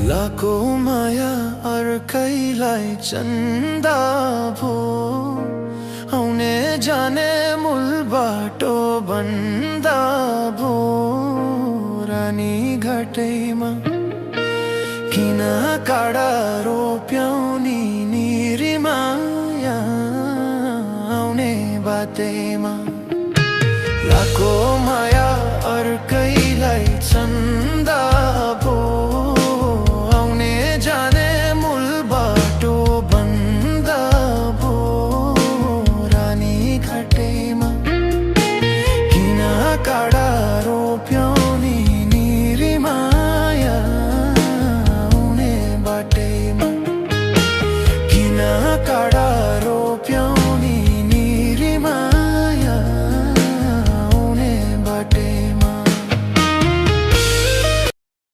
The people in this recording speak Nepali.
लाको माया अर्कैलाई चन्दा भो आउने जाने मूल बाटो बन्दा भो रानी घाटैमा किन काडा रोप्याउनी निरी माया आउने बाटैमा